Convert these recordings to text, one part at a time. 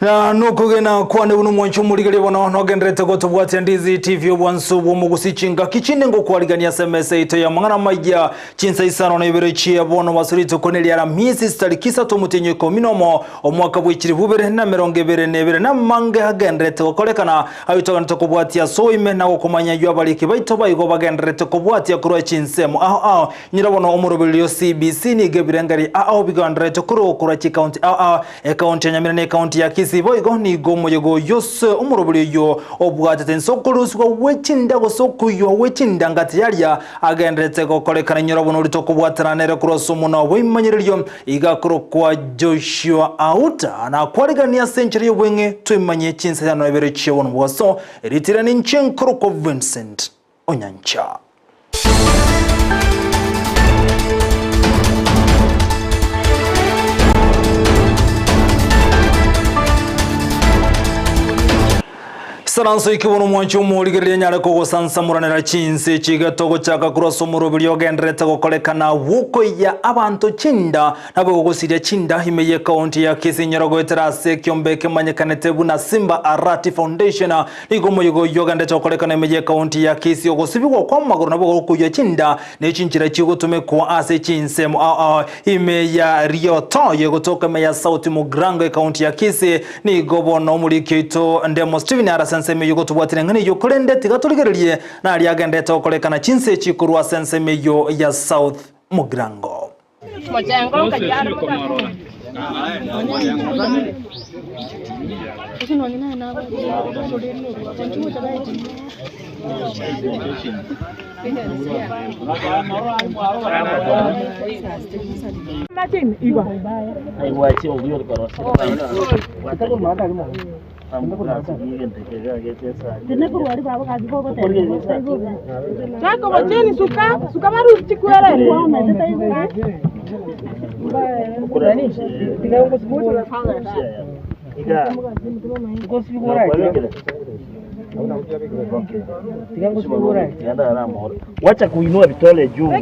Na nukugena kwane buno mwancho muligere bono nogenderete gotobwatia Ndizi TV obwansu bw'omugusichinga kichine ngokwarigania SMS ito ya mang'ana maya chinsa isano na ibere chia bono basurito konelia Aramisi tariki 3 mutenyo 11 omwaka bw'ikiri bubere na 2022 na mange hagenderete gokorekana abitoganete kobwatia soime na gokomanya yu abariki baito baigo bagenderete kobwatia kurwa chinsemo aho aho nyirabono omoroberio CBC ni gebirengari aho bigenderete kurwa kurwa chi county aho aho county ya Nyamira ne county ya Kisii boigo nigo moyego yose omoroberio obwatete nsokoroswa wechinda gosokuyo wechinda ngati yaria agenderete gokorekana nyirabono orito kobwatana nere kurwa muno bwimanyirerio igakorokwa Joshua Auta na kwarigania century yobwenge twimanye chinsa ya nobere chibono bwaso eritira ni nchenkoro Vincent Onyancha. Saranso ikibono mwancho muligereria nyare kogosansamuranera chinse chigato gochaka kurwa omoroberi ogenderete gokorekana wuko ya abantu chinda nabo gogosiria chinda imeye county ya Kisii nyoro ase kiombe kemanyekanete buna Simba Arati Foundation nigo moyogo yogenderete gokorekana imeye county ya Kisii ogosibigwa kwa magoro nabo gokuya chinda nechinchira chigotumekwa ase chinsemo ime ya Rioto yegotoka ime ya South Mugirango county ya Kisii nigo bono omurikito Ndemo Steven arasense yugo tubwatire ngani yo kurende tigaturigererie na ari agendete okorekana chinse chikurwa sense meyo ya South Mugirango. Wacha kuinua vitole juu.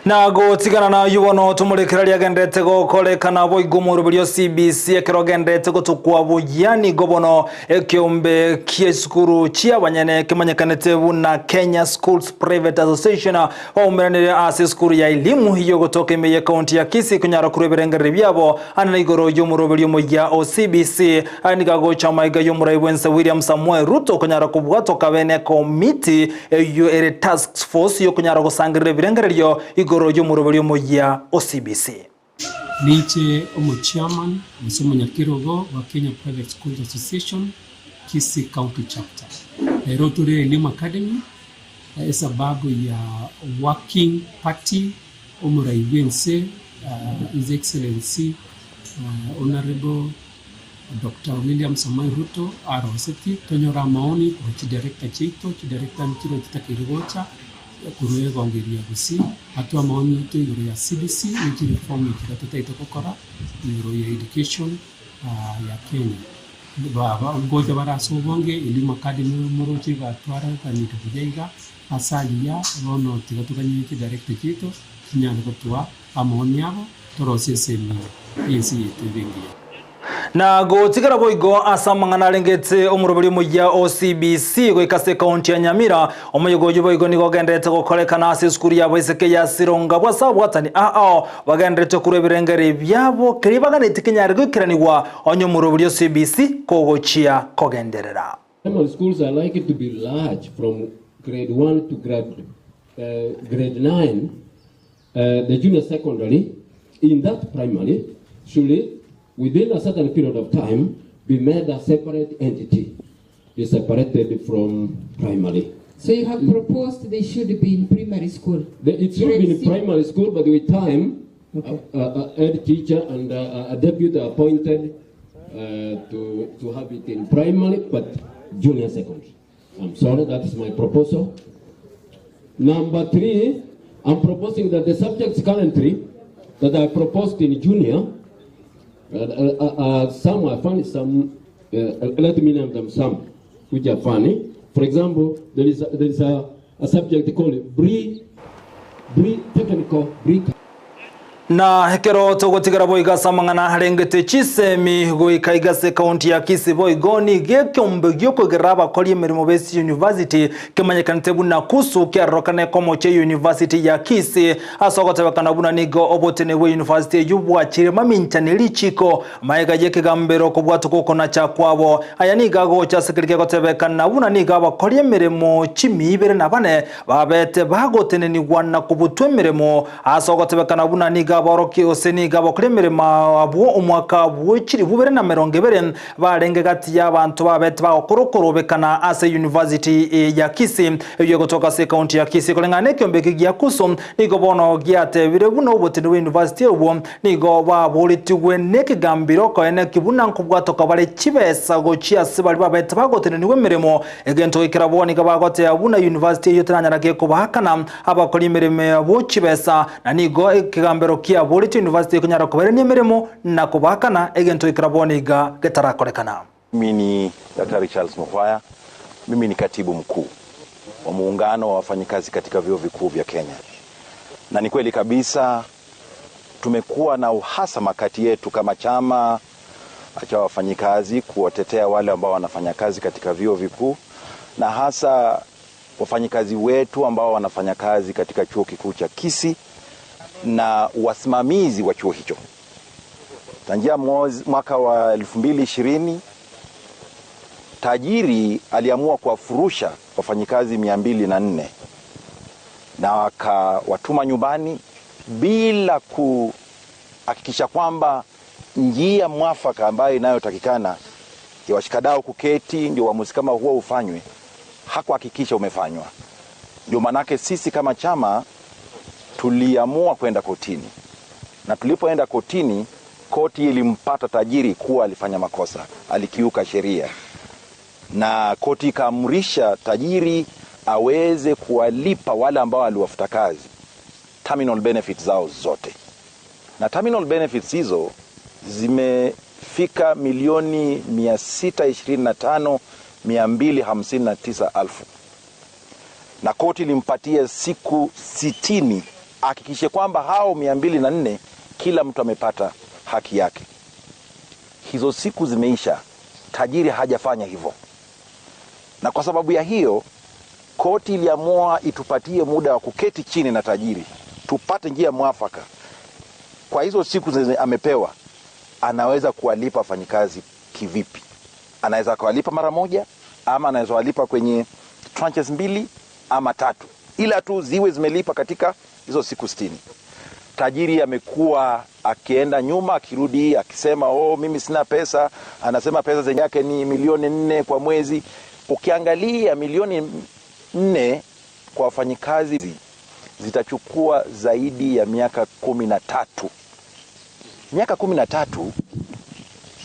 Nago tigana na yubono tumurekera agendete gokorekana boigo moroberio CBC ekero agendete gotukwa buyani gobono ekiombe kie sukuru chia banyene kimanyekanete buna Kenya Schools Private Association baumeranire ase sukuru ya elimu hiyo gotoka imeye county ya Kisii kunyara kureberengerere byabo anana igoro y'omoroberio moya o CBC anigagocha maiga y'omurai bwense William Samuel Ruto kunyara kubwatoka bene komiti eyo ere task force yo kunyara gosangirira ebirengererio igoro y'omoroberio moya o CBC. Niche omo chairman Musomo Nyakirogo wa Kenya Private Schools Association Kisii County Chapter. Nairobi Elimu Academy esababu ya working party omurai bwense His Excellency Honorable Dr. William Samoei Ruto aroseti tonyora maoni ku chidirector cheito chidirector nchiro chitakirigocha kuruegongeria gusi atua maoni itu iguru ya CBC nichi reform ikira gukora iguru ya education ya Kenya baba ngoja barasobonge Elimu Academy muruchi batwara kanito bujaiga asalia bono tigatukanye chidirector cheito kinyana gutwa amaoni yabo torosesemi yensi yetu bengia. Na gotigara boigo asamangana arengete omoroberi moya OCBC goikase county ya Nyamira omoyogo boigo nigo gendete gokorekana ase sukuru yabo iseke ya Sironga bwasa bwatani ao bagenderete kureberengere byabo kiri baganete kenyare gwikiranirwa onyo omoroberi OCBC kogochia kogenderera. Primary schools are likely to be large from grade 1 to grade 9. The junior secondary in that primary should, within a certain period of time, be made a separate entity, be separated from primary. So you have proposed they should be in primary school? It should be in primary school, but with time, okay. A head teacher and a deputy appointed to have it in primary, but junior secondary. I'm sorry, that is my proposal. Number 3, I'm proposing that the subjects currently that I proposed in junior, some are funny, some, let me name them some, which are funny. For example, there is a subject called Bri Technical Bri. Na hekero togotigara boiga samang'ana harengete chisemi goika igase kaunti ya Kisii boigoni gekiombe giokogera abakori emirimo besi university kemanyekanete buna kusu kiarorokane komoche university ya Kisii ase ogotebekana buna nigo obotene bwa university yubwachire maminchani lichiko maega yekegambero kobwatu kokonacha kwabo aya niga gocha sekirike gotebekana buna niga abakori emirimo chimi 24 babete bagotenenigwa na kubutwa emirimo ase ogotebekana buna niga boroki oseniga bakore emirimo abwo omwaka bw'echiri bubere na mirongo ibere barenge gati y'abantu babete bagokorokobekana ase university ya Kisii eyo gotoka se county ya Kisii kolengana ekiombeki gia kuso nigo bono giatebire buno obotene bwa university obwo nigo baboritigwe nekigambiro koene kibuna nkobwatoka bare chibesa gochia ase bari babete bagotenenigwa emirimo egento gekera bo nigo bagotea buna university eyo teranyarake kobahakana abakora emirimo yabo chibesa na nigo ekigambiro kia boriti university kunyara kuberenia emirimo na kubahakana egento gekera bo niga getarakorekana. Mimi ni Daktari Charles Mukhwaya, mimi ni katibu mkuu wa muungano wa wafanyikazi katika vyuo vikuu vya Kenya. Na ni kweli kabisa tumekuwa na uhasama kati yetu kama chama cha wafanyikazi kuwatetea wale ambao wanafanya kazi katika vyuo vikuu na hasa wafanyikazi wetu ambao wanafanya kazi katika chuo kikuu cha Kisii na wasimamizi wa chuo hicho. Tangia mwaka wa 2020 tajiri aliamua kuwafurusha wafanyikazi 204 na akawatuma nyumbani bila kuhakikisha kwamba njia mwafaka ambayo inayotakikana ya washikadau kuketi ndio uamuzi kama huo ufanywe, hakuhakikisha umefanywa. Ndio manake sisi kama chama tuliamua kwenda kotini, na tulipoenda kotini, koti ilimpata tajiri kuwa alifanya makosa, alikiuka sheria, na koti ikaamrisha tajiri aweze kuwalipa wale ambao aliwafuta kazi terminal benefits zao zote. Na terminal benefits hizo zimefika milioni 625,259,000. Na koti ilimpatia siku 60 hakikishe kwamba hao 204 kila mtu amepata haki yake. Hizo siku zimeisha, tajiri hajafanya hivyo. Na kwa sababu ya hiyo, koti iliamua itupatie muda wa kuketi chini na tajiri, tupate njia mwafaka. Kwa hizo siku zenye amepewa, anaweza kuwalipa wafanyikazi kivipi? Anaweza kuwalipa mara moja, ama anaweza kuwalipa kwenye tranches 2 ama 3, ila tu ziwe zimelipa katika hizo siku 60. Tajiri amekuwa akienda nyuma akirudi akisema oh, mimi sina pesa. Anasema pesa zenye yake ni milioni 4 kwa mwezi. Ukiangalia milioni 4 kwa wafanyikazi zitachukua zaidi ya miaka 13. Miaka 13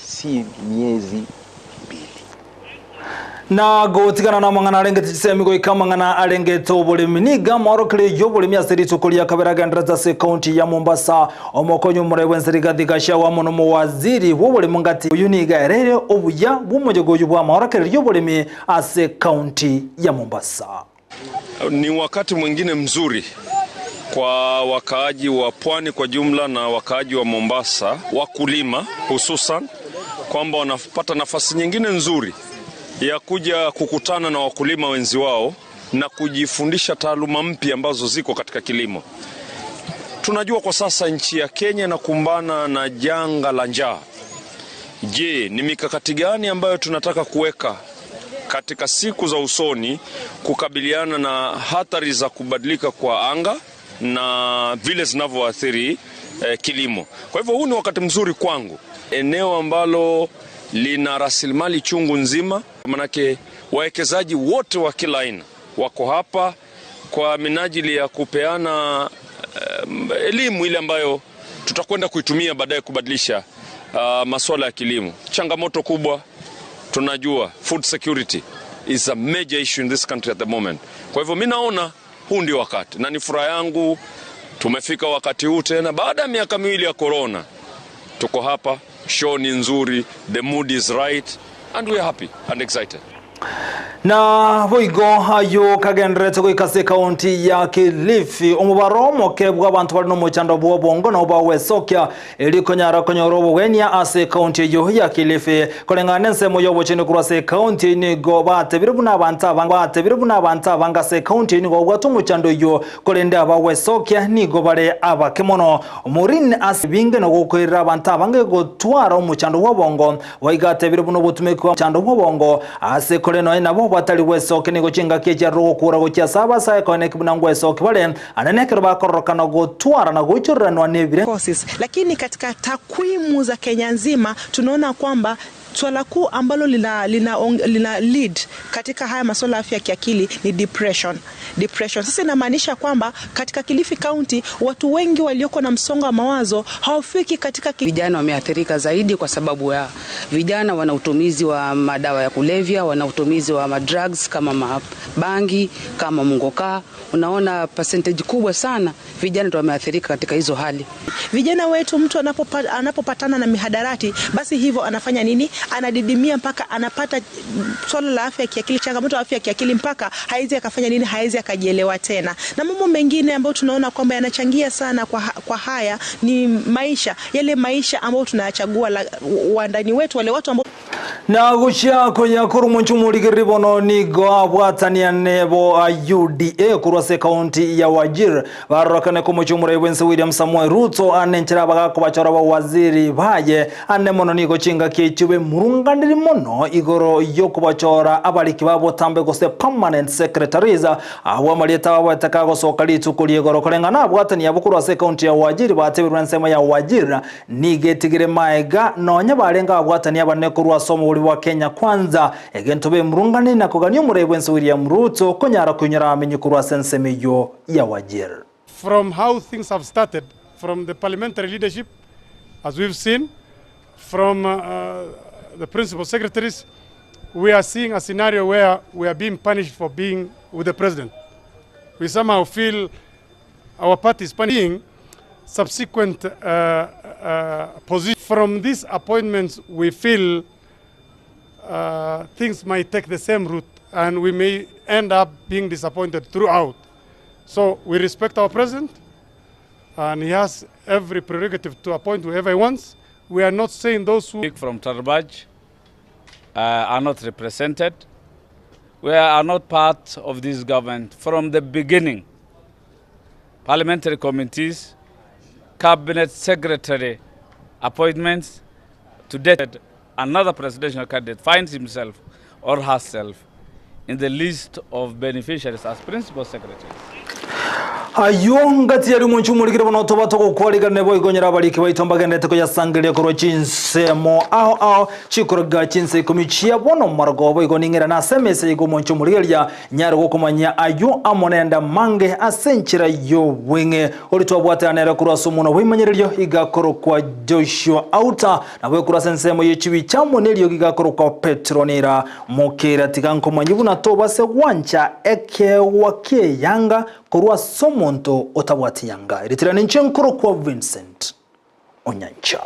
si miezi 2. Na gotigana na mangana arengete chisemi goika mangana arengete obulimi niga marokire yobulimi asiri tukulia kabera gandraza se county ya Mombasa omokonyo murewe nsirigathi gashawa muno muwaziri wobulimi ngati uyu niga erere obuya bumojogo yubwa marokire yobulimi ase county ya Mombasa. Ni wakati mwingine mzuri kwa wakaaji wa pwani kwa jumla na wakaaji wa Mombasa, wakulima hususan, kwamba wanapata nafasi nyingine nzuri ya kuja kukutana na wakulima wenzi wao na kujifundisha taaluma mpya ambazo ziko katika kilimo. Tunajua kwa sasa nchi ya Kenya inakumbana na janga la njaa. Je, ni mikakati gani ambayo tunataka kuweka katika siku za usoni kukabiliana na hatari za kubadilika kwa anga na vile zinavyoathiri kilimo? Kwa hivyo huu ni wakati mzuri kwangu, eneo ambalo lina rasilimali chungu nzima, manake wawekezaji wote wa kila aina wako hapa kwa minajili ya kupeana elimu ile ambayo tutakwenda kuitumia baadaye kubadilisha masuala ya kilimo. Changamoto kubwa tunajua, food security is a major issue in this country at the moment. Kwa hivyo mimi naona huu ndio wakati, na ni furaha yangu tumefika wakati huu tena baada ya miaka miwili ya corona. Tuko hapa, show ni nzuri, the mood is right and we are happy and excited. Na boigo ayo kagenderete goikase kaunti ya Kilifi omubaro moke bwa abantu bari no muchando bwo bongo na bawesokia elikonyara konyoro bwenya ase kaunti yo ya Kilifi kolengana ensemo yobochene kurase kaunti nigo batebire buna abantu abanga batebire buna abantu abanga se kaunti nigo bwatu muchando yo kolende abawesokia nigo bare abakemono murin ase binge no gokoira abantu abange gotwara omuchando bwo bongo waigatebire buno butumeko muchando bwo bongo ase koleno nabo batali wesoke nigo chinga kiecha rugukura gochia saba sae koene kibuna ngwesoke bale anenekero bakororokana gotwara na goichoranwa nebire courses. Lakini katika takwimu za Kenya nzima tunaona kwamba swala kuu ambalo lina lead katika haya masuala ya afya ya kiakili ni depression. Depression. Sasa inamaanisha kwamba katika Kilifi County watu wengi walioko na msongo wa mawazo hawafiki katika vijana wameathirika zaidi kwa sababu ya vijana wana utumizi wa madawa ya kulevya, wana utumizi wa drugs kama mabangi, kama mungoka. Unaona percentage kubwa sana vijana ndio wameathirika katika hizo hali. Vijana wetu mtu anapopatana na mihadarati basi hivyo anafanya nini? Anadidimia mpaka anapata swala la afya ya kiakili, changamoto ya afya ya kiakili mpaka haizi akafanya nini, haizi akajielewa tena. Na mambo mengine ambayo tunaona kwamba yanachangia sana kwa haya ni maisha, yale maisha ambayo tunayachagua wandani wetu, wale watu ambao na gucia konya kuru munchu ribono nigo abwatania nebo UDA kurwase kaunti ya Wajir barokane kumuchumura ibwense William Samoei Ruto anenchera bagako bachora ba waziri baye ane mono nigo chinga kichube murunganiri mono igoro yokubachora abaliki babo tambe gose permanent secretaries abo maleta bataka gosoka lituko liegoro kolengana abwatania bukurwase kaunti ya Wajir batebirwa nsema ya Wajir nigetigire maega nonya barenga abwatania bane kurwa somo uli wa Kenya kwanza egentobe murungani na koganyo murebwense William Ruto konyara kunyara amenye kurwa sensemeyo ya Wajir. From how things have started, from the parliamentary leadership, as we've seen, from the principal secretaries, we are seeing a scenario where we are being punished for being with the president. We somehow feel our party is punishing subsequent position. From these appointments, we feel things might take the same route and we may end up being disappointed throughout. So we respect our president and he has every prerogative to appoint whoever he wants. We are not saying those who from Tarbaj are not represented. We are not part of this government from the beginning. Parliamentary committees, cabinet secretary appointments, today another presidential candidate finds himself or herself in the list of beneficiaries as principal secretary. Ayo ngati yari munchu mulikire bono tobato gokwaliga nebo igonyera abaliki baitombagende ko yasangiria korwa chinsemo aho aho chikoroga chinse komichia bono margobo igoningera na SMS igo munchu muligeria nyaro gokumanya ayo amonenda mange asenchira yo wenge olitwabwatanera kurwa somo wimanyererio igakoro kwa Joshua Auta na we kurwa sensemo yechibi chamo nelio gigakoro kwa Petronira mokera tigankomanyi buna tobase wancha eke wake yanga korwa somonto otabwati yanga eritirana nchenkoro kwa Vincent Onyancha.